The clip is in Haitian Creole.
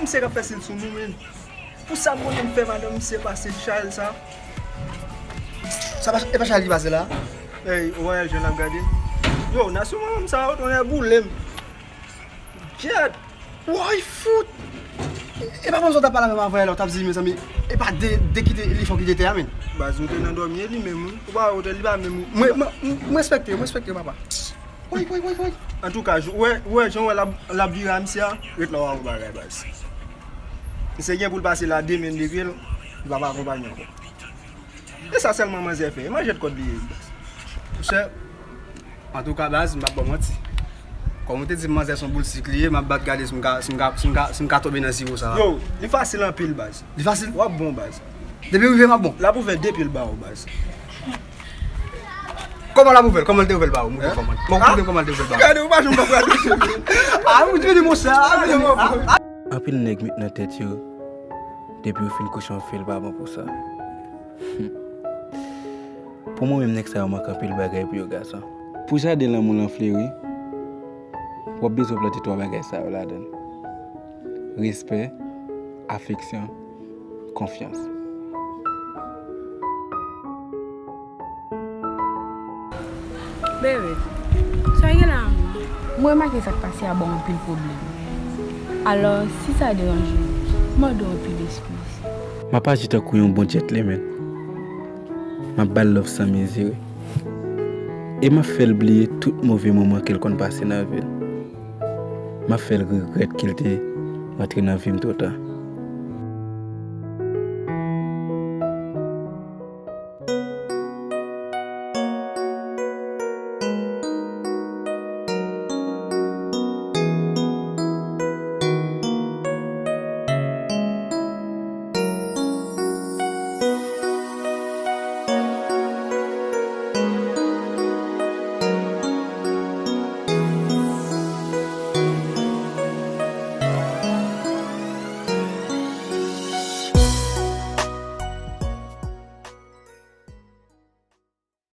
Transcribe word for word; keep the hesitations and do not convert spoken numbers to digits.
Se k ap fè sil sou nou, men. Pou sa m konnen m fè madanm misye pase Charles sa. Sa pa, e pa Charles ki pase la? Ey, ou wè jan l ap gade? Yo, nasyon manman m sa yo, tonnè boule m. Kyèt! Woy, fout! E pa bon sa w t ap pale avè m avè lè w t ap di, mezanmi, e pa de, de kite li fò kite tè a, men. Baz, nou te nan dòmi, e li menm, wi. Ou pa wè, li pa menm. Mwen, mwen, mwen respekte, mwen respekte, papa. Woy, woy, woy, woy. Antouka, ou wè, ou wè jan w wè l ap, l ap vire a misye a, ret la w a wè bagay, baz. Misye gen pou l pase la de men depi l, li pa pa akonpaye ankò. E sa sèlman manzè fè, e manjèt kòd li ye, baz. Monchè, antouka, baz, m p ap ba w manti. Kòm ou te di m manzè se yon boul sik li ye, m ap bat gade si m ka, si m ka, si m ka, si m ka tonbe nan ziwo sa a. Yo, li fasil anpil, baz. Li fasil? W ap bon, baz. Depi w rive, m ap bon. L ap ouvè de pye l ba ou, baz. Kòman l ap ouvè l? Kòman l te ouvè l ba ou? Montre kòman. Bon, montre kòman l te ouvè l ba ou. Gade, ou pa janm konprann. Ah, ou vini, monchè. Ah, vini. Anpil nèg met nan tèt yo, depi yo fin kouche yon fi, l pa bon pou sa. Pou mwen menm, nèg sa yo manke anpil bagay pou yo gason. Pou jaden lanmou lan fleri, w ap bezwen plante twa bagay sa yo ladan l: respè, afeksyon, konfyans. Bebe, sa w gen la, amou? Mwen remake sa k pase a ba w anpil pwoblèm. Alò, si sa deranje w, m mande w anpil eskiz. M ap aji tankou yon bon djètlemen. M ap ba l love san mezire. E m ap fè l bliye tout move moman ke l konn pase nan vi l. M ap fè l regrèt ke l te rantre nan vi m twò ta.